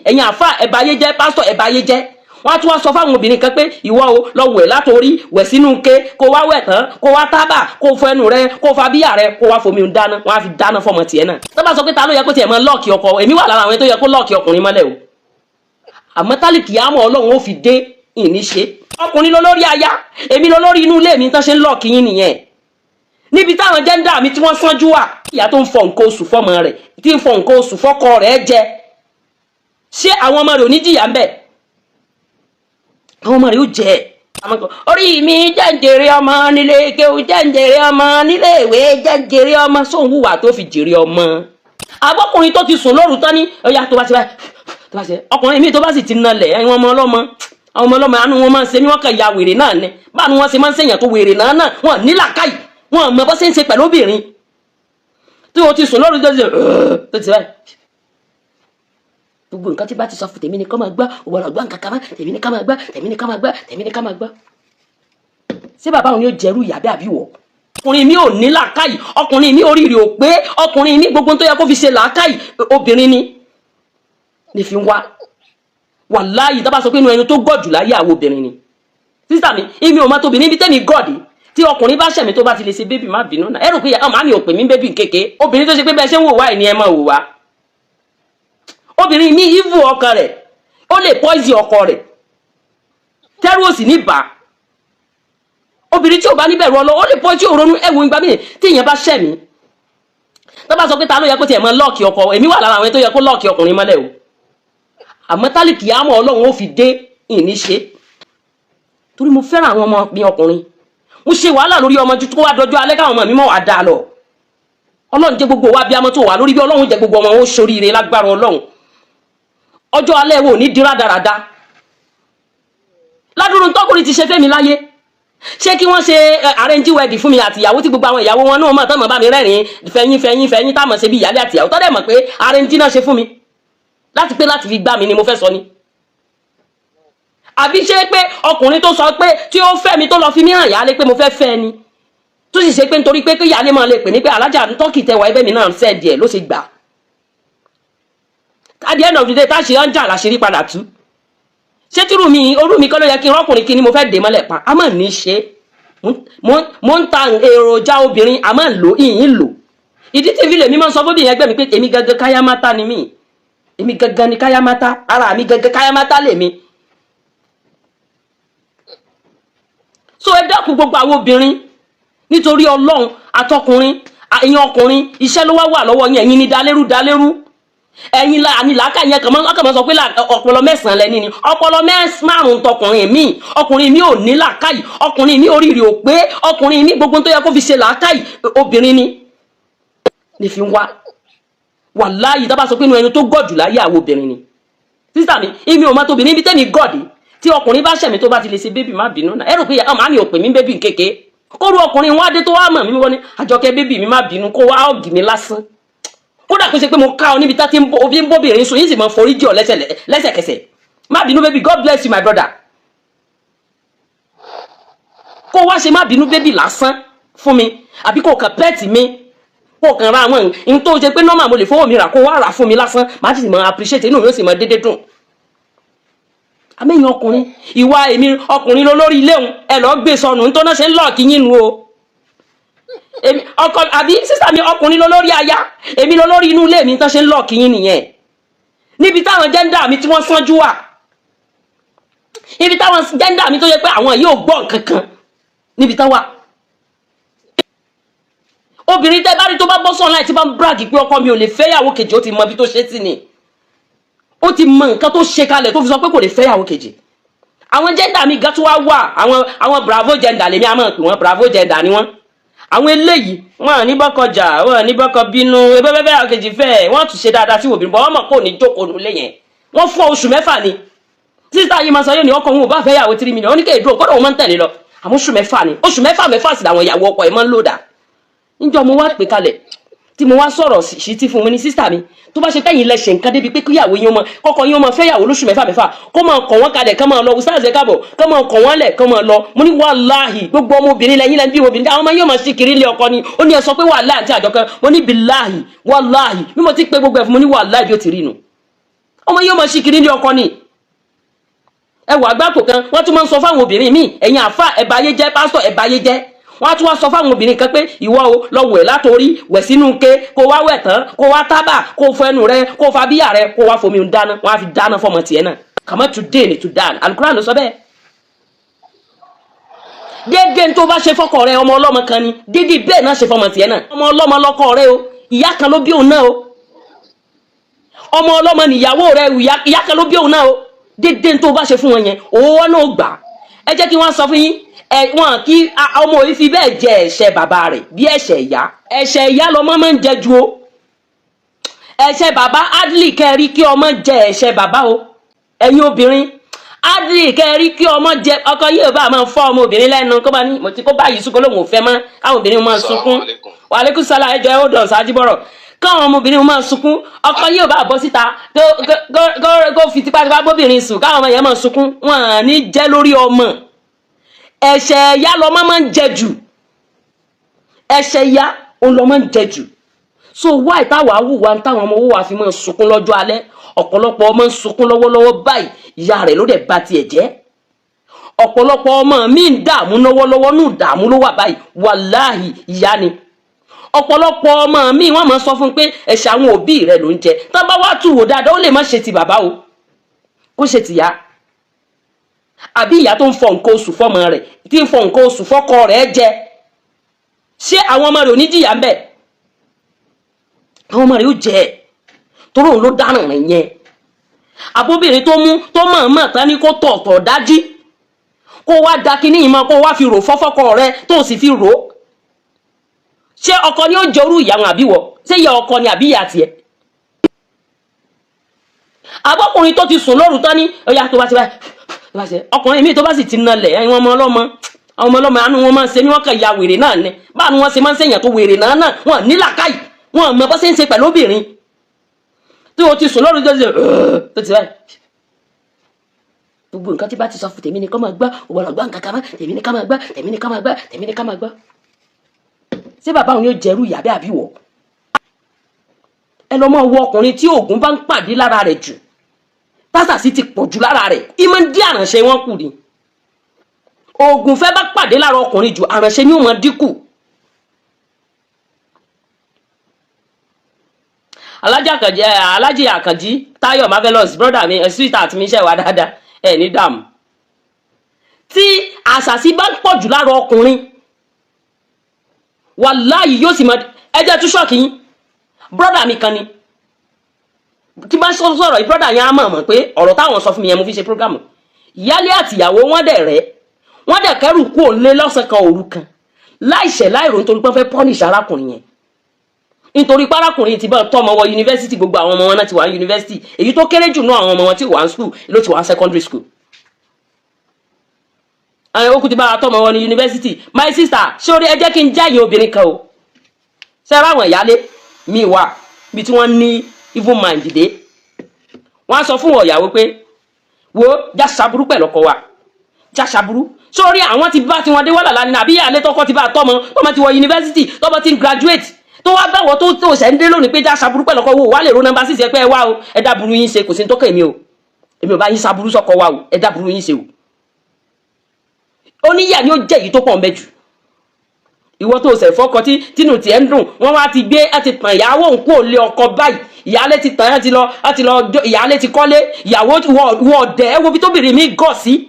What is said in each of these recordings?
Ẹ̀yin àfa, ẹ̀bà ayé jẹ́. Pásítọ̀, ẹ̀bà ayé jẹ́. Wọ́n á tún wá sọ fáwọn obìnrin kan pé ìwọ o, lọ wẹ̀ látòrí, wẹ̀ sínú ké, kó wá wẹ̀ tán, kó wá tábà, kó fọ ẹnu rẹ, kó fa bíyà rẹ, kó wá fomi dáná. Wọ́n á fi dáná fọmọ tiẹ̀ náà. Tó bá sọ pé ta ló yẹ kó tiẹ̀ mọ lock ọkọ, èmi wà lára àwọn tó yẹ kó lock ọkùnrin mọ́lẹ̀ o. Àmọ́ tálíkì àmọ́ Ọlọ́run ó fi dé ìní ṣe. Ọkùnrin ló lórí aya, èmi ló lórí inú ilé mi. Tán ṣe ń lock yín nìyẹn. Níbi táwọn gender mi tí wọ́n sánjú wà, ìyá tó ń fọ nǹkan oṣù fọmọ rẹ̀, tí ń fọ nǹkan oṣù fọ́kọ rẹ̀ jẹ, ṣé àwọn ọmọ rẹ̀ ò ní jìyà ń bẹ̀? Àwọn ọmọ rẹ̀ ó jẹ. Orí mi jẹ́ǹjẹ̀rẹ̀ ọmọ nílé kéwú, jẹ́ǹjẹ̀rẹ̀ ọmọ nílé ìwé, jẹ́ǹjẹ̀rẹ̀ ọmọ. Sóun hùwà tó fi jèrè ọmọ? Abọ́kùnrin tó ti sùn lóru tán ní ọ̀yà tó bá ti báyìí, tó bá ti ọkùnrin mi tó bá sì ti nalẹ̀, ẹ̀yin ọmọ ọlọ́mọ, àwọn ọmọ ọlọ́mọ, àánú wọn máa ń ṣe mí. Wọ́n kàn ya wèrè náà ni. Báànú wọn ṣe máa ń ṣèyàn tó wèrè náà náà, wọn ní làákàyè, wọn mọ bó ṣe ń ṣe pẹ̀lú obìnrin. Tí o ti sùn lóru tó ti báyìí, gbogbo nǹkan tí bá ti sọ fún tèmi ni kọ́ máa gbọ́, òwò gbọ́ nǹkan kan mọ́. Tèmi ni ká máa gbọ́, tèmi ni ká máa gbọ́, tèmi ni ká máa gbọ́. Ṣé bàbá òun yóò jẹ́rú ìyá bẹ́ẹ̀ àbí wọ̀? Ọkùnrin mi ò ní làákàyè, ọkùnrin mi oríire ò pé, ọkùnrin mi gbogbo tó yẹ kó fi ṣe làákàyè, obìnrin ni fi ń wá. Wàláyì, tá bá sọ pé inú ẹni tó gọ̀jù láyé, àwọn obìnrin ni. Sister mi, èmi ò mọ tóbi níbi tẹ́mi gọ̀dì. Tí ọkùnrin bá ṣẹ̀mí, tó bá ti lè ṣe "Baby, má bínú náà", ẹ rò pé ọmọ mi ò pè mí baby kéke. Obìnrin tó ṣe pé bẹ́ẹ̀ ṣe ń wò wá ẹ̀ ni ẹ máa wò wá. Obìnrin mi ìvù ọkàn rẹ̀, ó lè poison ọkọ rẹ̀, tẹ́rù ò sì ní bá. Obìnrin tí ò bá níbẹ̀rù ọlọ́, ó lè poison òrónú ẹ̀wọ̀n. Ìgbà míì tí ìyẹn bá ṣẹ̀mí, tó bá sọ pé ta ló yẹ kó tiẹ̀ mọ lock ọkọ, èmi wà lára àwọn tó yẹ kó lock ọkùnrin mọ́lẹ̀ o. Àmọ́ tálíkì àmọ́ Ọlọ́run ó fi dé ìní ṣe, torí mo fẹ́ràn àwọn ọmọ mi ọkùnrin. Mo ṣe wàhálà lórí ọmọ ju tó wá dọjọ́ alẹ́ káwọn ọmọ mi mọ̀ wá dáa lọ. Ọlọ́run jẹ́ gbogbo wa bí amọ́ tó wà lórí bí. Ọlọ́run jẹ́ gbogbo ọmọ wọn ó ṣoríire lágbára Ọlọ́run. Ọjọ́ alẹ́ wo ní di rádaràda ládùúrú tọkùnrin ti ṣe fẹ́mi láyé. Ṣé kí wọ́n ṣe arrange wedding fún mi àti ìyàwó, tí gbogbo àwọn ìyàwó wọn náà mọ̀ tán mọ̀ bá mi rẹ́rìn fẹ̀yìn fẹ̀yìn fẹ̀yìn, táwọn ṣe bí ìyálé àti ìyàwó, tọ́lẹ̀ mọ̀ pé arrange náà ṣe fún mi láti pé láti fi gbá mi ni mo fẹ́ sọ ni? Àbí ṣé pé ọkùnrin tó sọ pé tí ó fẹ́ mi, tó lọ fi mí hàn yálé pé mo fẹ́ fẹ́ ni, tó sì ṣe pé nítorí pé kí yálé máa lè pè ní pé alájà tọ́kì tẹwàá ẹbẹ̀ mi náà sẹ́ẹ̀dì ẹ̀ ló ṣe gbà? At the end of the day, tá a ṣe ń jà, láṣìírí padà tú. Ṣé tírú mi, orú mi kọ́ ló yẹ kí n rọ́kùnrin kí ni mo fẹ́ dè mọ́lẹ̀ pa? A máa ní ṣe mo ń ta èròjà obìnrin, a máa ń lò ìyín lò. Ìdí tí fi lè mi máa ń sọ fún bìyẹn ẹgbẹ́ mi pé èmi gangan káyámátá ni mí, èmi gangan ni káyámátá, ara mi gangan káyámátá lèmi. So ẹ dákun, gbogbo àwọn obìnrin, nítorí Ọlọ́run, àtọkùnrin, ẹ̀yin ọkùnrin, iṣẹ́ ló wá wà lọ́wọ́ yín. Ẹ̀yin ni dalérú dalérú, ẹ̀yin la àní làákà yẹn kàn máa kàn máa sọ pé ọpọlọ 9 lẹ́ni ni ọpọlọ 5 tọkùnrin mi. Ọkùnrin mi ò ní làákàyè, ọkùnrin mi oríire ò pé, ọkùnrin mi gbogbo tó yẹ kó fi ṣe làákàyè, obìnrin ni fi ń wá. Wàláyì, tá bá sọ pé inú ẹni tó gọ̀jù láyé, àwọn obìnrin ni. Sister mi, èmi ò mọ tóbi níbi tẹ́mi gọ̀dì. Tí ọkùnrin bá ṣẹ̀mí, tó bá ti lè ṣe "Baby, má bínú náà", ẹ rò pé ọmọ mi ò pè mí baby kéke. Kóru ọkùnrin wá dé tó wá mọ̀ mí, wọ́n ní "Àjọkẹ́ baby mi, má bínú", kó wá hug mi lásán, kódà kó ṣe pé mo ká ọ níbi tá ti ń bó ń bóbìnrin sùn yín, sì mọ forí jì ọ lẹ́sẹ̀kẹsẹ̀. "Má bínú baby, God bless you, my brother." Kó wá ṣe "Má bínú baby" lásán fún mi, àbí kó kàn pet mi, kó kàn ra àwọn n tó ṣe pé normal mo lè fowó mi rà, kó wá rà fún mi lásán, má sì mọ appreciate, inú mi ó sì mọ dédé dùn. Àmẹ́yìn ọkùnrin, ìwà èmi ọkùnrin lólórí ilé òun, ẹ lọ́ọ́ gbé sọnù nítorí náà ṣe ń lock yín nu o. Èmi ọkọ, àbí sister mi, ọkùnrin lólórí aya, èmi lólórí inú ilé mi, tán ṣe ń lock yín nìyẹn. Níbi táwọn gender mi tí wọ́n sánjú wà, ibi táwọn gender mi tó yẹ pé àwọn yóò gbọ́ nǹkan kan níbi tán wà. Obìnrin tẹ́ bá rí tó bá bọ́ sọ̀rọ̀ láì tí bá ń brag pé ọkọ mi ò lè fẹ́yàwó kejì, ó ti mọ ibi tó ṣe sí ni, ó ti mọ nǹkan tó ṣe kalẹ̀ tó fi sọ pé kò lè fẹ́yàwó kejì. Àwọn gender mi gan tó wá wà, àwọn bravo gender lèmi àmọ́ pé wọ́n bravo gender ni wọ́n. Àwọn eléyìí, wọn ní bọ́kọ jà, wọn ní bọ́kọ bínú ebẹ́bẹ́bẹ́ àwọn kejì fẹ́, wọ́n tún ṣe dáadáa sí obìnrin bọ́, wọ́n mọ̀ kó ní jókòó nulẹ̀ yẹn. Wọ́n fún oṣù 6 ni. Sister yìí máa sọ, yóò ní ọkọ òun ò bá fẹ́ yàwó 3 million, ó ní kéèdúró kọ́dọ̀ òun máa ń tẹ̀lé lọ. Àmọ́ oṣù 6 ni, oṣù 6 mẹ́fà sì làwọn ìyàwó ọkọ ẹ̀ máa ń lò dà. Níjọ́ mo wá pè kalẹ̀ tí mo wá sọ̀rọ̀ sí tí fún mi ní, "Sister mi, tó bá ṣe pẹ́yìn lẹ ṣe nǹkan débi pé kíyàwó yín ọmọ kọ́kọ́ yín ọmọ fẹ́yàwó lóṣù mẹ́fà mẹ́fà, kó máa kọ̀ wọ́n kalẹ̀ kán máa lọ, ustaz káàbọ̀, kán máa kọ̀ wọ́n lẹ̀ kán máa lọ." Mo ní wàláhì, gbogbo ọmọbìnrin lẹ́yìn lẹ́yìn bí obìnrin, àwọn ọmọ yóò máa ṣí kiri ilé ọkọ ni. Ó ní ẹ sọ pé wàláhì àti àjọkẹ́. Mo ní bìláhì, wàláhì, bí mo ti pé gbogbo ẹ̀ fún, mo ní wàláhì, bí ó ti rí nu. Ọmọ yóò máa ṣí kiri ní ọkọ ni. Ẹ wà àgbákò kan. Wọ́n tún máa ń sọ fáwọn obìnrin míì, ẹ̀yin àfa ẹ̀bà ayé jẹ́, pásítọ̀ ẹ̀bà ayé jẹ́, wọ́n á tún wá sọ fáwọn obìnrin kan pé ìwọ o, lọ wẹ̀ látòrí, wẹ̀ sínú ke, kó wá wẹ̀ tán, kó wá tábà, kó fọ ẹnu rẹ, kó fa bíyà rẹ, kó wá fomi dáná. Wọ́n á fi dáná fọmọ tiẹ̀ náà. Kàmá today ni to dan. Alukuran ló sọ bẹ́ẹ̀. Déédéé tó bá ṣe fọ́kọ rẹ, ọmọ ọlọ́mọ kan ni, déédéé bẹ́ẹ̀ náà ṣe fọmọ tiẹ̀ náà. Ọmọ ọlọ́mọ lọ́kọ rẹ o, ìyá kan ló bí òun náà o. Ọmọ ọlọ́mọ nìyàwó rẹ, ìyá kan ló bí òun náà o. Déédéé tó bá ṣe fún wọn yẹn, òwò náà gbà. Ẹ jẹ́ kí wọ́n sọ fún yín ẹ, wọn kí ọmọ yìí fi bẹ́ẹ̀ jẹ ẹ̀ṣẹ̀ bàbá rẹ̀ bí ẹ̀ṣẹ̀ ìyá. Ẹ̀ṣẹ̀ ìyá lọmọ máa ń jẹ ju o. Ẹ̀ṣẹ̀ bàbá, hardly kẹrí kí ọmọ jẹ ẹ̀ṣẹ̀ bàbá o. Ẹ̀yin obìnrin, hardly kẹrí kí ọmọ jẹ. Ọkọ yìí ò bá máa fọ́ ọmọ obìnrin lẹ́nu, kó bá ní mo ti kó báyìí sunkún, lóun ò fẹ́ mọ́. Káwọn obìnrin máa sunkún. Wàlékún sálà. Ẹjọ́ ẹ ó dàn sáájú bọ̀rọ̀, káwọn ọmọbìnrin máa sunkún. Ọkọ yìí ò bá bọ́ síta kó fi tipátipá bóbìnrin sùn, káwọn ọmọ yẹn máa sunkún, wọn à ní jẹ́ lórí ọmọ. Ẹ̀ṣẹ̀ ìyá lọmọ máa ń jẹ jù. Ẹ̀ṣẹ̀ ìyá òun lọmọ ń jẹ jù. So why táwa wùwà táwọn ọmọ wa fi máa sunkún lọ́jọ́ alẹ́? Ọ̀pọ̀lọpọ̀ ọmọ ń sunkún lọ́wọ́lọ́wọ́ báyìí, ìyá rẹ̀ ló dẹ̀ bà tiẹ̀ jẹ́. Ọ̀pọ̀lọpọ̀ ọmọ mi ń dààmú lọ́wọ́lọ́wọ́, nù dààmú ló wà báyìí, wàláhì, ìyá ni. Ọ̀pọ̀lọpọ̀ ọmọ mi, wọ́n máa sọ fún un pé ẹ̀ṣẹ̀ àwọn òbí rẹ̀ ló ń jẹ. Tá bá wá tù wò dáadáa, ó lè má ṣe ti bàbá o, kó ṣe tìyá, àbí ìyá tó ń fọ nǹkan oṣù fọmọ rẹ̀, tí ń fọ nǹkan oṣù fọ́kọ rẹ̀ jẹ. Ṣé àwọn ọmọ rẹ̀ ò ní jìyà ń bẹ̀? Àwọn ọmọ rẹ̀ ó jẹ ẹ̀, torí òun ló dáràn rẹ̀ yẹn. Àbóbìnrin tó mú tó mọ̀ọ́mọ̀ tán ní kó tọ̀ọ̀tọ̀ dájí, kó wá da kinní ìmọ̀, kó wá fi rò fọ́fọ́kọ rẹ̀, tó sì fi rò ó, ṣé ọkọ ni ó jẹ orú ìyá wọn, àbí wọ? Ṣé ìyá ọkọ ni àbí ìyá tiẹ̀? Abọ́kùnrin tó ti sùn lóru tán ní ọ̀yà tó bá ti báyìí, tó bá ṣe ọkùnrin míì tó bá sì ti nalẹ̀, ẹ̀yin ọmọ ọlọ́mọ, àwọn ọmọ ọlọ́mọ, àánú wọn máa ń ṣe ní. Wọ́n kàn ya wèrè náà ni. Báwo wọ́n ṣe máa ń ṣèyàn tó wèrè náà náà, wọ́n ní làákàyè, wọ́n mọ bó ṣe ń ṣe pẹ̀lú obìnrin. Tí o ti sùn lóru, tó ti báyìí, gbogbo nǹkan tí bá ti sọ fún tèmi ni kó máa gbọ́, òwò gbọ́ nǹkan kan mọ́. Tèmi ni ká máa gbọ́, tèmi ni ká máa gbọ́, tèmi ni ká máa gbọ́. Ṣé bàbá òun yóò jẹ́rú ìyá bẹ́ẹ̀, àbí wọ́? Ẹ lọ́ mọ́ wọ ọkùnrin tí oògùn bá ń pàdé lára rẹ̀ jù, tásàsì ti pọ̀ jù lára rẹ̀, ìmọ̀ ń dín àránṣẹ́ wọn kù ni. Oògùn fẹ́ bá pàdé lára ọkùnrin jù, àránṣẹ́ ni ó máa dínkù. Alájà Àkànjí, Alájì Àkànjí Táyọ̀ Marvelous, brother mi, sweetheart mi, ṣe wá dáadáa, ẹ ní dààmú. Tí àṣàsí bá ń pọ̀ jù lára ọkùnrin, wàláyì, yóò sì máa ẹ jẹ́ tú ṣọ́ọ̀kì yín. Brother mi kan ni tí bá sọ̀rọ̀ yìí, brother yẹn á mọ̀ mọ̀ pé ọ̀rọ̀ táwọn sọ fún mi yẹn, mo fi ṣe program. Ìyálé àtìyàwó wọn dẹ̀ rẹ́, wọ́n dẹ̀ kẹ́rù kú òǹlé lọ́sàn kan òru kan, láìṣẹ̀ láìrò, nítorí pé wọ́n fẹ́ punish arákùnrin yẹn, nítorí pé arákùnrin ti bá tọ́ ọmọ wọ yunifásitì. Gbogbo àwọn ọmọ wọn náà ti wà ní yunifásitì. Èyí tó kéré jù náà àwọn ọmọ wọn ti wà ní school ló ti wà ní secondary school. Àwọn okùn ti bá wa tọ́ ọmọ wọn ní yunifásitì. My sister, ṣé orí ẹ jẹ́ kí n já ìyẹn obìnrin kan o. Ṣé ráwọn ìyálé mi wà bí tí wọ́n ní evil mind dé? Wọ́n á sọ fún ìyàwó pé, wo, já ṣaburú pẹ̀lú ọkọ wa, já ṣaburú sórí àwọn ti bá tiwọn dé wàhálà lánàá. Àbí ìyáálé tọkọ ti bá tọmọ, tọmọ ti wọ yunifásitì, tọmọ ti ń graduate, tó wá báwọ tó ṣẹ̀ ń dé lónìí pé já ṣaburú pẹ̀lú ọkọ wo, wà lè ro number 6 ẹ pé ẹ wá o, ẹ dá burú yín ṣe, kò sí ní tó kàn mí o, èmi ò bá yín ṣaburú sọkọ wa o, ẹ dá burú yín ṣe o. Oníyà ni ó jẹ́ èyí tó pọ̀ ń bẹ jù. Ìwọ tó ṣẹ̀ fọ́kọ tí tínú tiẹ̀ ń dùn, wọ́n wá ti gbé ẹ ti tàn ìyàwó òun kúrò lé ọkọ báyìí. Ìyáálé ti tàn, ẹ ti lọ, ẹ ti lọ, ìyáálé ti kọ́lé ìyàwó wọ ọ̀dẹ̀. Ẹ wo bí tóbìnrin mi gọ̀ sí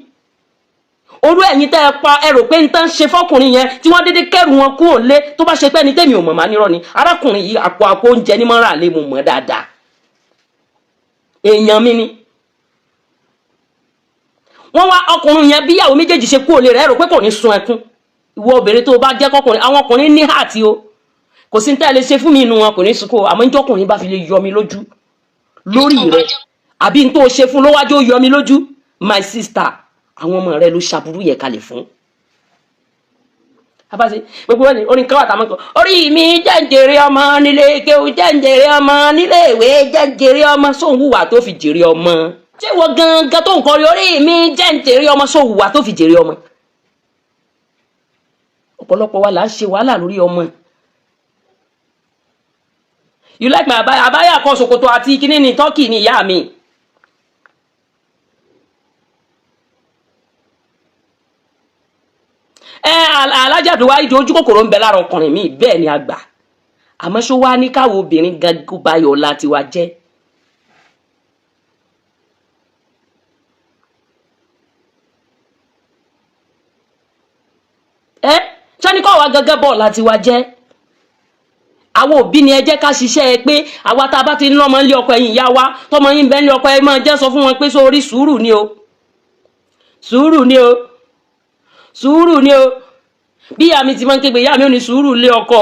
orú. Ẹ̀yin tẹ́ ẹ pa, ẹ rò pé n tán ṣe fọkùnrin yẹn tí wọ́n dédé kẹ́rù wọn kúrò lé, tó bá ṣe pé ẹni tẹ́mi ò mọ̀ máa nírọ́ ni. Arákùnrin yìí, àpò àpò oúnjẹ ní mọ́ra lé, mo mọ̀ dáadáa, èèyàn mi ni. Wọ́n wá ọkùnrin yẹn, bí ìyàwó méjèèjì ṣe kúrò lé rẹ̀, ẹ rò pé kò ní sun ẹkún? Ìwọ obìnrin tó bá jẹ́ kọkùnrin, àwọn ọkùnrin ní àti o, kò sí ní tẹ́ ẹ lè ṣe fún mi inú wọn kò ní sunkún o. Àmọ́ ìjọkùnrin bá fi lè yọ mi lójú lórí rẹ̀, àbí n tó ṣe fún lówájú ó yọ mi lójú, my sister, àwọn ọmọ rẹ ló ṣàbúrú yẹn kalẹ̀ fún. Abáṣe gbogbo wọn ni orin kan wà táwọn kan: orí mi jẹ́ǹjẹ̀rẹ̀ ọmọ nílé kéwù, jẹ́ǹjẹ̀rẹ̀ ọmọ nílé ìwé, jẹ́ǹjẹ̀rẹ̀ ọmọ. Sóun hùwà tó fi jèrè ọmọ? Ṣé ìwọ gangan tó ń kọrin orí mi jẹ́ǹjẹ̀rẹ̀ ọmọ, sóun hùwà tó fi jèrè ọmọ? Ọ̀pọ̀lọpọ̀ wa là ń ṣe wàhálà lórí ọmọ. You like my abaya? Abaya kan, ṣòkòtò àti kíní ní Turkey ní ìyá mi. Ẹ alájà tó wá ìdí ojú kòkòrò ń bẹ lára ọkùnrin mi, bẹ́ẹ̀ ni a gbà. Àmọ́ ṣó wá ní káwọn obìnrin gangan bayọ̀ ọ̀la tiwa jẹ́? Ẹ ṣé ní káwa gangan bọ̀ ọ̀la tiwa jẹ́? Àwọn òbí ni ẹ jẹ́ ká ṣiṣẹ́ ẹ pé àwa tá a bá ti ń lọ́mọ nílé ọkọ, ẹ̀yìn ìyá wa tọmọ yín bẹ́ẹ̀ nílé ọkọ, ẹ máa jẹ́ sọ fún wọn pé sórí, sùúrù ni o, sùúrù ni o, sùúrù ni o. Bí ìyá mi ti máa ń kégbe, ìyá mi ò ní sùúrù lé ọkọ.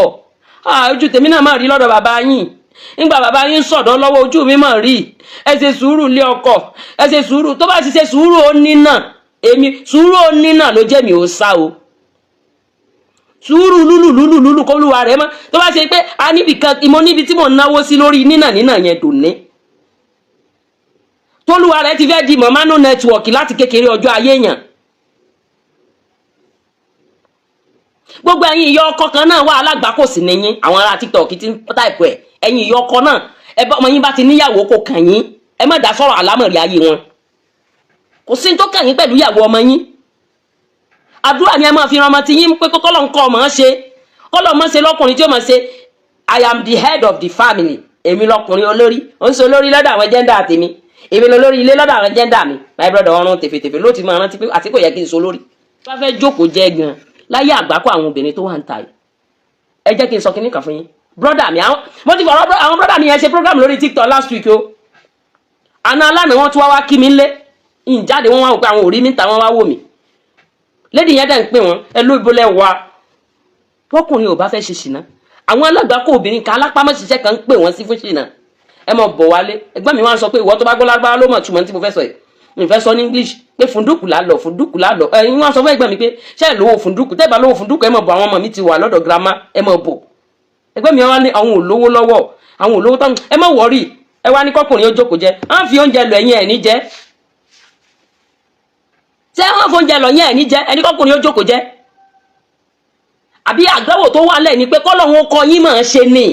Ojú tèmi náà máa rí lọ́dọ̀ bàbá yín nígbà bàbá yín sọ̀dọ̀ lọ́wọ́, ojú mi máa rí. Ẹ ṣe sùúrù lé ọkọ, ẹ ṣe sùúrù. Tó bá ti ṣe sùúrù, ó ní náà èmi sùúrù ó ní náà ló jẹ́ mi ò sá o. Sùúrù lúlù lúlù lúlù kó lúwa rẹ̀ mọ́. Tó bá ṣe pé a níbi kan mo níbi tí mò ń náwó sí lórí nínà nínà yẹn dùn ní tólúwa rẹ̀ ti fẹ́ di mọ̀mánú network láti kékeré ọjọ́ ayé yàn. Gbogbo ẹ̀yin ìyá ọkọ kan náà wà, alágbàkó sì níyín. Àwọn ará TikTok ti ń type ẹ̀. Ẹ̀yin ìyá ọkọ náà, ẹ bá ọmọ yín bá ti níyàwó, kò kàn yín. Ẹ má dá sọ̀rọ̀ àlámọ̀rí ayé wọn. Kò sí ní tó kàn yín pẹ̀lú ìyàwó ọmọ yín. Àdúrà ni ẹ máa fi ran ọmọ tí yín pé kọ́lọ́ ń kọ́ ọmọ ṣe, kọ́lọ́ mọ́ ṣe lọ́kùnrin tí ó máa ṣe. I am the head of the family. Èmi lọkùnrin olórí, ó ń ṣe olórí lọ́dọ̀ àwọn gender tèmi. Èmi lọ lórí ilé lọ́dọ̀ àwọn gender mi. My brother, ọrùn tèfètèfè ló ti máa rántí pé àti kò yẹ kí n so lórí. Bá fẹ́ jókòó jẹ́ gan láyé àgbákò àwọn obìnrin tó wà ń ta yìí, ẹ jẹ́ kí n sọ kinní kan fún yín, brother mi. Àwọn mo ti fọ̀rọ̀ àwọn brother mi yẹn ṣe program lórí TikTok last week o. Àná alánà wọn tún wá wá kí mi ńlé ìjáde. Wọn wá wò pé àwọn ò rí mi ń ta, wọn wá wò mí. Lady yẹn dẹ̀ ń pè wọ́n, ẹ ló ibo lẹ wá. Bọ́kùnrin ò bá fẹ́ ṣe ṣìnà, àwọn alágbàkọ obìnrin kan alápámọ́ṣiṣẹ́ kan ń pè wọ́n sí fún ṣìnà. Ẹ mọ̀ bọ̀ wálé. Ẹgbọ́n mi wá ń sọ pé ìwọ tó bá gbọ́ lárúbáwá ló mọ̀ túmọ̀ tí mo fẹ́ sọ yìí. Mi fẹ́ sọ ní English pé fùndúkù là lọ, fùndúkù là lọ. Ẹ̀yin wá sọ fún ẹ̀gbọ́n mi pé ṣé ẹ lówó fùndúkù? Tẹ́ ẹ bá lówó fùndúkù, ẹ mọ̀ bọ̀, àwọn ọmọ mi ti wà lọ́dọ̀ girama, ẹ mọ̀ bọ̀. Ẹ̀gbọ́n mi wá ní àwọn ò lówó lọ́wọ́, àwọn ò lówó tán. Ẹ mọ̀ worry. Ẹ wá ní kọkùnrin ó jókòó jẹ, á fi oúnjẹ lọ, ẹ̀yin ẹ̀ ní jẹ. Ṣé wọ́n fóúnjẹ lọ yẹn ẹ̀ ní jẹ? Ẹni kọkùnrin ó jókòó jẹ, àbí àdánwò tó wà lẹ̀ ni pé kọ́lọ́hún ó kọ́ yín máa ṣe ni.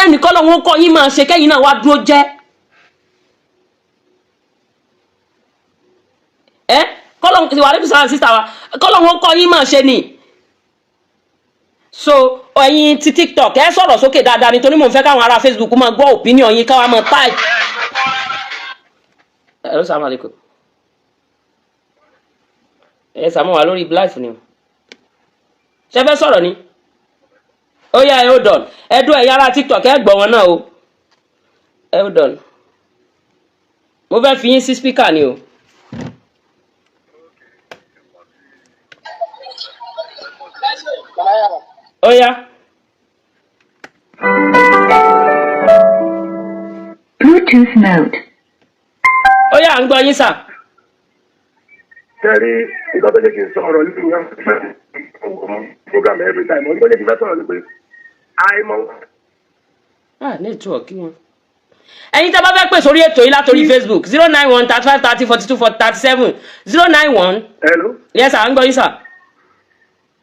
Ẹnì kọ́lọ́hún ó kọ́ yín máa ṣe, kẹ́yìn náà wá dúró jẹ́. Ẹ kọ́lọ́hún ti wà lẹ́bi sàrà sísá wa, kọ́lọ́hún ó kọ́ yín máa ṣe ni. So ẹ̀yin ti TikTok, ẹ sọ̀rọ̀ sókè dáadáa nítorí mò ń fẹ́ káwọn ará Facebook máa gbọ́ opinion yín, káwọn máa type. Hello, salaam alaikum. Ẹ sàmú wa lórí live ni o. Ṣe fẹ́ sọ̀rọ̀ ni? Ó yá, ẹ hold on. Ẹ dún, ẹ̀yin ará TikTok, ẹ gbọ́ wọn náà o. Ẹ hold on, mo fẹ́ fi yín sí speaker ni o. Ó yá. Bluetooth mode. Ó yá, à ń gbọ́ yín sà. Tẹ́rí nǹkan tó jẹ́ kí n sọ ọ̀rọ̀ nínú program every time, ọdún tó jẹ́ kí n fẹ́ sọ̀rọ̀ ni pé àìmọ̀. Ah, network wọn. Ẹ̀yin tí a bá fẹ́ pè sórí ètò yìí látòrí Facebook, 091 35 30 42 4 37, 091. Hello. Yes sir, à ń gbọ́ yín sà.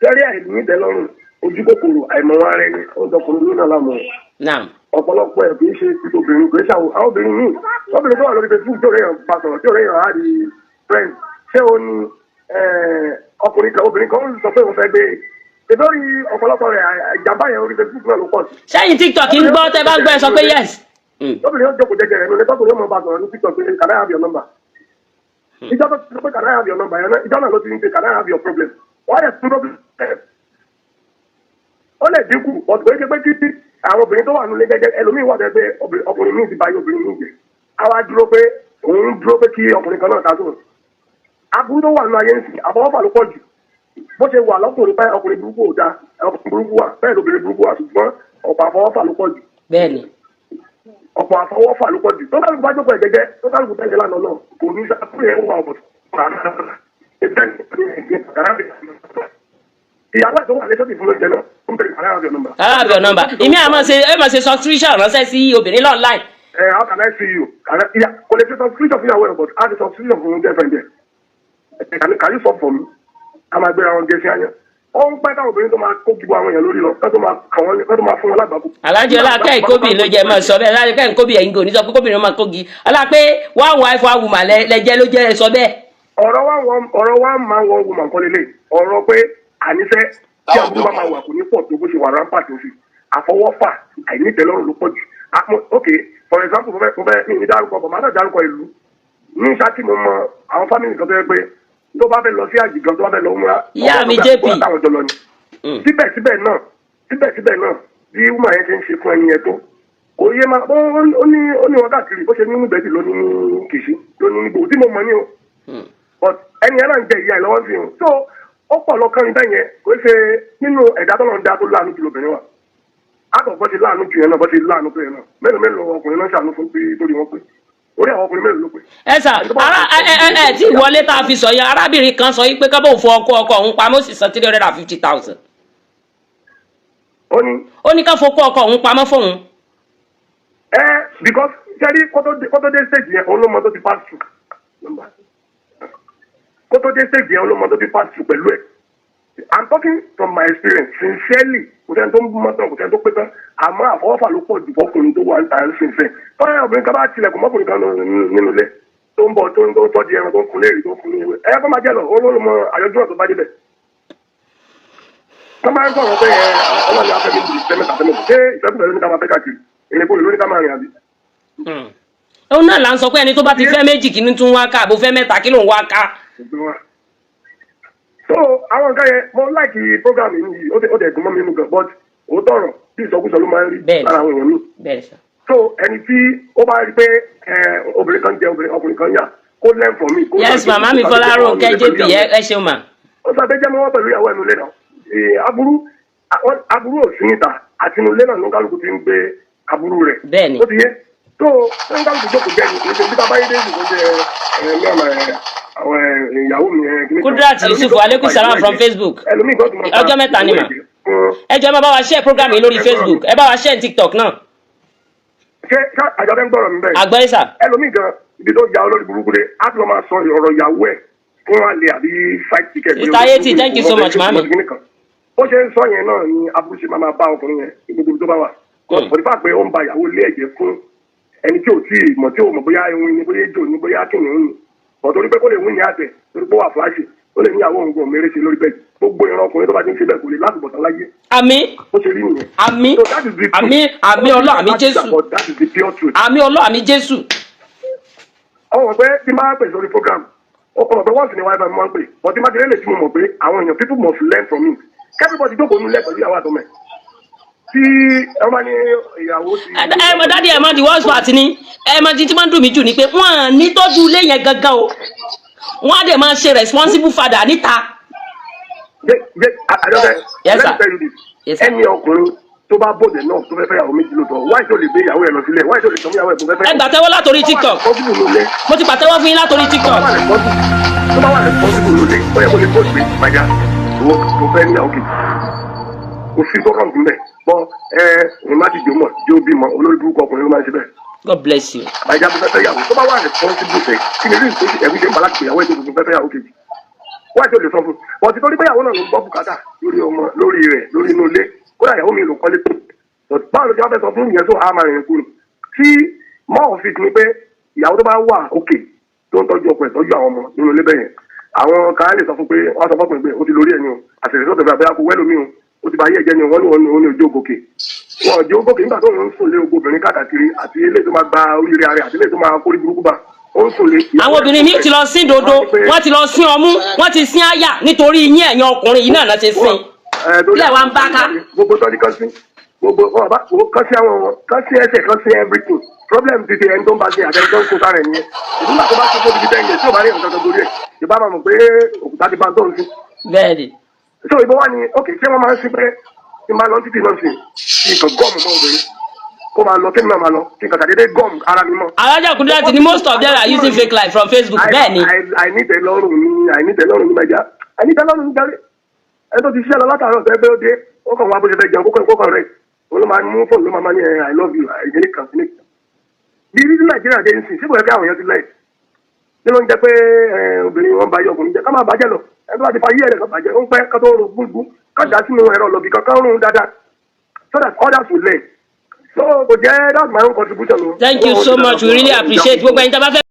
Tẹ́rí àìní ìtẹ́lọ́rùn, ojú kòkòrò, àìmọ̀ wọn ara ẹni, ọ̀dọ́kùnrin ní náà lámọ̀. Naam. Ọ̀pọ̀lọpọ̀ ẹ̀ kì í ṣe ti obìnrin, kì í ṣe àwọn obìnrin míì. Obìnrin tó wà lórí Facebook tí ò réyàn bá sọ̀rọ̀, tí ò réyàn á di friend, ṣé o ní ọkùnrin kan, obìnrin kan ń sọ pé òun fẹ́ gbé e lórí ọ̀pọ̀lọpọ̀ rẹ̀, ìjàmbá yẹn orí Facebook náà ló pọ̀ sí. Sẹ́yìn TikTok ń gbọ́, tẹ́ bá ń gbọ́, ẹ sọ pé yes. Obìnrin yóò jókòó jẹjẹrẹ lórí tọkùnrin yóò mọ bá sọ̀rọ̀ ní TikTok pé, "Can I have your number?" Ìjọ tó ti sọ pé, "Can I have your number?" yẹn náà, ìjọ náà ló ti ń pè, "Can I have your problem?" Wọ́n á dẹ̀ tún problem ó lè dínkù ọ̀tún pé pé kí àwọn obìnrin tó wà nílé gẹ́gẹ́ ẹlòmíín wà bẹ́ẹ̀ pé ọkùnrin míì ti ba ayé obìnrin míì jẹ́, á wá dúró pé òun dúró pé kí ọkùnrin kan náà ta sóhun. Aburú tó wà nínú ayé ń sìn, àfọwọ́fà ló pọ̀ jù. Bó ṣe wà lọ́kùnrin pé ọkùnrin burúkú ò dáa, ọkùnrin burúkú wà, bẹ́ẹ̀ lóbìnrin burúkú wà, ṣùgbọ́n ọ̀pọ̀ àfọwọ́fà ló pọ̀ jù. Bẹ́ẹ̀ni. Ọ̀pọ̀ àfọwọ́fà ló pọ̀ jù. Tó kálukú bá jókòó ẹ̀ gẹ́gẹ́, tó kálukú tẹ̀lé lánàá náà, kò ní sàkúrò yẹn wà ọ̀pọ̀. Ìyàwó ẹ̀ tó wà lẹ́sọ̀tì fún lóúnjẹ náà, ó ń bẹ̀rẹ̀ kàrá àbẹ̀ nọ́mbà. Alábẹ̀ nọ́mbà ìmí àmọ́ ṣe, ẹ máa ṣe subscription ránṣẹ́ sí obìnrin online. Ẹ, how can I see you? Can I, yeah, kò lè ṣe subscription fún ìyàwó ẹ̀, but a ṣe subscription fún girlfriend ẹ̀. Can you solve for me? A máa gbéra wọn gẹ̀ẹ́sì àyàn. Ó ń pẹ́ táwọn obìnrin tó máa kó gbogbo àwọn èèyàn lórí lọ, kó tó máa kàn wọ́n, kó tó máa fún wọn lágbàkú. Alájọ ọlákẹ́ ìkóbì ló jẹ́ máa sọ bẹ́ẹ̀. Alájọ kẹ́ ìkóbì, ẹ̀yin kò ní sọ pé kóbìnrin máa kógi ọlá pé one wife one woman lẹ́jẹ́ ló jẹ́ sọ bẹ́ẹ̀. Ọ̀rọ̀ wa ọ̀rọ̀ one man one woman kọ́ lélẹ̀. Ọ̀rọ̀ pé àníṣe tí Táwọn aburú bá máa wà, kò ní pọ̀ tó bó ṣe wà rampant sí. Àfọwọ́fà, àìnítẹ̀lọ́rùn ló pọ̀ jù. Ok, for example, mo fẹ́ mi ní dárúkọ bọ̀, màá náà dárúkọ ìlú ní Ṣákí. Mo mọ àwọn family kan tó yẹ pé tó bá fẹ́ lọ sí àjì gan, tó bá fẹ́ lọ múra, Ìyá mi JP. táwọn jọ lọ ni. Síbẹ̀síbẹ̀ náà, bí woman yẹn ṣe ń ṣe fún ẹni yẹn tó kò yé ma, ó ní wọn káàkiri. Bó ṣe ní níbẹ̀dì ló ní ní Kìṣí, ló ní ní gbòó tí mo mọ̀ ní o, but ẹni yẹn náà ń jẹ ìyá ẹ̀ lọ́wọ́ sí i. So ó pọ̀ lọ́kàn ní bẹ́ẹ̀ yẹn. Kò ṣe nínú ẹ̀dá tó lọ́n da tó láàánú jù lóbìnrin wa àtọ̀, bọ́ ṣe láàánú jù yẹn náà, bọ́ ṣe láàánú tó yẹn náà, mélòó mélòó ọkùnrin náà ṣàánú fún pé torí wọn pé orí àwọn ọkùnrin mélòó ló pé. Ẹ sà, ara ẹ ẹ ẹ tí ìwọlé tá a fi sọ yẹn, arábìnrin kan sọ yìí pé kábọ̀ fọ ọkọ ọkọ òun pamọ́, ó sì san 350,000. Ó ní Ó ní ká fọkọ ọkọ òun pamọ́ fóun. Ẹ because sẹ́rí, kótó dé stage yẹn, òun ló mọ tó ti pass through. Kótó dé stage yẹn, òun ló mọ tó ti pass through pẹ̀lú ẹ̀. I'm talking from my experience sincerely. Kò sẹ́ni tó ń mọ́ tán, kò sẹ́ni tó pé tán, àmọ́ àfọwọ́fà ló pọ̀ jù fọkùnrin tó wà ń ta ń sìn fẹ́. Tọ́yà obìnrin kan bá tilẹ̀kùn mọ́kùnrin kan nínú ilé tó ń bọ̀, tó ń tọ́jú ẹran, tó ń fún léèrè, tó ń fún ní ewé, ẹ kó máa jẹ́ lọ. Òun ló mọ àyọjú ọ̀tọ̀ bá débẹ̀. Tó máa ń sọ̀rọ̀ pé ẹ ọlọ́ọ̀ni afẹ́mi jù ìfẹ́ mẹ́ta, fẹ́ mẹ́ta, ṣé ìfẹ́kùfẹ́ ló ní ká máa fẹ́ káàkiri? Èrèkó ló ní ká máa rìn àbí? Òun náà là ń sọ pé ẹni tó bá ti fẹ́ méjì, kí ni tún wá ká? Àbó fẹ́ mẹ́ta, kí ló ń wá ká? So àwọn nǹkan yẹn, mo like program yìí. Ó dẹ̀ dùn mọ́ mi nínú gan, but òótọ́ ọ̀rọ̀ bí ìsọkúsọ ló máa ń rí lára àwọn èèyàn mi. Bẹ́ẹ̀ sà. So ẹni tí ó bá rí pé obìnrin kan jẹ obìnrin, ọkùnrin kan yà, kó learn from me. Yes, màmá mi Fọlárònkẹ́ JP, ẹ ṣeun mà. Ó sọ abẹ́jẹ́ mọ́ pẹ̀lú ìyàwó ẹnu ilé náà. Aburú ò sí níta, àti inú ilé náà ló ń kálukú ti ń gbé aburú rẹ̀. Bẹ́ẹ̀ni. Ó ti yé tó ń kálukú jókòó jẹ́ ní ìṣe bí tá a bá yé dé ìṣòro jẹ ẹ ní ọmọ ẹ àwọn ìyàwó mi ẹ kíní kan. Kudrat Ẹlòmíì Yusuf, tó aleykum pa salam ìyàwó from ẹ̀ jẹ. Facebook. Ẹlòmíì kan tó máa pa Ọjọ́ mẹ́ta ni ìyàwó mà. ẹ̀ jẹ fún Ẹ jọ̀ọ́, ẹ máa bá wa share program yìí lórí Facebook, ẹ bá wa share ní TikTok náà. Ṣé àjọ ń gbọ́rọ̀ mi bẹ́ẹ̀? Àgbọ̀yé sà. Ẹlòmíì gan, ibi tó ya olórí burúkú dé, á ti lọ máa sọ ọ̀rọ̀ ìyàwó ẹ̀ fún àlè àbí side ticket. Sister Ayeti, thank you so much, mami. Bó ṣe ń sọ yẹn náà ni aburú ṣe máa máa bá ọkùnrin yẹn ní gbogbo ibi tó bá wà. For the fact pé ó ń ba ìyàwó ilé ẹ̀jẹ̀ fún ẹni tí ò tí ì mọ̀, tí ò mọ̀ bóyá ehun ni, bóyá ejò ni, bóyá kìnìún ni, bọ̀ torí pé kó lè wí ní àtẹ̀, torí pé ó wà fúláṣì, ó lè níyàwó òun kò mérè ṣe lórí bẹ́ẹ̀. Gbogbo ìran ọkùnrin tó bá ti ń ṣe bẹ́ẹ̀ kò lè láti bọ̀tán láyé. Àmín. Bó ṣe rí nìyẹn. Àmín. So that is the truth. Àmín, àmín Ọlọ́run, àmín Jésù. But that is the pure truth. Àmín Ọlọ́run, àmín Jésù. Ọmọ pé tí máa pè sórí program, ó kọ́ mọ̀ pé once in a while mo máa ń pè, but tí máa ti lélẹ̀ tí mo mọ̀ pé àwọn èèyàn, people must learn from me. Everybody jókòó nílẹ̀ pẹ̀lú ìyàwó àtọmọ ẹ̀ tí ẹ máa ní ìyàwó ti. Ẹ mọ daddy, ẹ mọ the worst part ni, ẹ mọ tí máa ń dùn mí jù ni pé wọn à ní tọ́jú ilé yẹn gangan o, wọn á dẹ̀ máa ṣe responsible father níta. Jẹ àjọkẹ́. Yes, Let sir. me tell you this. Yes, sir. Ẹni ọkùnrin tó bá bòdè náà tó fẹ́ fẹ́ ìyàwó méjì lóòótọ́, wáyé tó lè gbé ìyàwó ẹ̀ lọ sílẹ̀, wáyé tó lè sọ fún ìyàwó ẹ̀ tó fẹ́ fẹ́. Ẹ gbàtẹ́wọ́ látòrí TikTok. Responsible lólé. Mo ti pàtẹ́wọ́ fún yín látòrí TikTok. Tó bá wà responsible lólé, ó yẹ kó lè bó ìgbé ìpàjá ìwọ tó fẹ́ níyàwó kejì, kò sí tó rọrùn bẹ́ẹ̀ bọ́ ẹ ẹ má ti jò mọ̀ jẹ́ òbí mọ̀. Olórí burúkú ọkùnrin ló máa ń ṣe bẹ́ẹ̀. God bless you. Àbájá tó fẹ́ fẹ́ yàwó, tó bá wà responsible fẹ́, kí ni rí ìtòsí ẹ̀mí ṣe ń bá láti pè yàwó ẹ̀ tó fẹ́ fẹ́ yàwó kejì, wáyé tó lè sọ fún un? Ti torí pé ìyàwó náà ló ń gbọ́ bùkátà lórí ọmọ, lórí rẹ̀, lórí inú ilé. Kódà ìyàwó mi ló kọ́lé tó. But báwo ló ti wá fẹ́ sọ fún ìyẹn tó a máa rìnrìn kúrò tí more of it ni pé ìyàwó tó bá wà òkè, tó ń tọ́jú ọkọ ẹ̀, tọ́jú àwọn ọmọ nínú ilé bẹ́yẹn, àwọn kan á lè sọ fún pé wọ́n sọ fọ́kùnrin pé ó ti lórí ẹ̀ ni o, àṣírí tó tẹ̀lé abẹ́yà kó wẹ́lómi o, ó ti bá ayé ẹ̀jẹ̀ ni o. Wọ́n ní wọn ní ojú ògòkè wọn ò jẹ́ ògòkè nígbà tó ń sùn lé ogun obìnrin káàkiri, àti eléyìí tó máa gba oríire ara rẹ̀, àti eléyìí tó máa kórí burúkú bá ó ń sùn lé. Àwọn obìnrin míì ti lọ sí dodo, wọ́n ti lọ sí ọmú, wọ́n ti sín àyà nítorí yín. Ẹ̀yin ọkùnrin yìí náà náà ṣe sín. Kílẹ̀ wá ń bá ká. Gbogbo tọ́jú kan sí gbogbo wọn bá kan sí àwọn wọn kan sí ẹsẹ̀ kan sí everything. Problem ti ti ẹni tó ń bá ṣe àtẹni tó ń kó sára ẹ̀ nìyẹn. Ìdúgbà tó bá ṣe fún ibi 10 years tí ò bá rí nǹkan kan torí ẹ̀, ìbá máa mọ̀ pé òkúta ti bá tó ń sí. Bẹ́ẹ̀ni. So ìbọn wá ní ok, ṣé wọ́n máa ń sí pé tí n bá lọ títì náà sí kí nǹkan gum mọ́ obìnrin kó máa lọ, kí n náà máa lọ, kí nǹkan tàdédé gum ara mi mọ́. Alájà Kudirat ní most of them are using fake life from Facebook. Bẹ́ẹ̀ni. Àìnítẹ̀lọ́rùn ní, àìnítẹ̀lọ́rùn ní mẹ́ja, àìnítẹ̀lọ́rùn ní jáde. Ẹni tó ti ṣiṣẹ́ lọ látàárọ̀ tó ẹgbẹ́ ó dé, ó kàn wá bó ṣe fẹ́ jẹun, kó kàn rẹ̀, òun ló máa mú fóònù, ló máa máa ní ẹ "I love you" àìjẹ́ kan sí nìkan. Bí rí Nàìjíríà dé nísìnyí, síbò yẹ kí àwọn èèyàn ti lẹ̀ kí ló ń jẹ pé obìnrin wọn bá yọ ọkùnrin jẹ, ká máa bàjẹ́ lọ. Ẹni tó bá ti fa yí ẹ̀rẹ̀ kan bàjẹ́, ó ń pẹ́ ká tó ro gbúgbú, ká dà sínú ẹ̀rọ lọ́bì kan, ká rún dáadáa so that others will learn. So kò jẹ́, that's my own contribution o. Thank you so much, we really appreciate gbogbo ẹ̀yin tí a bá fẹ́.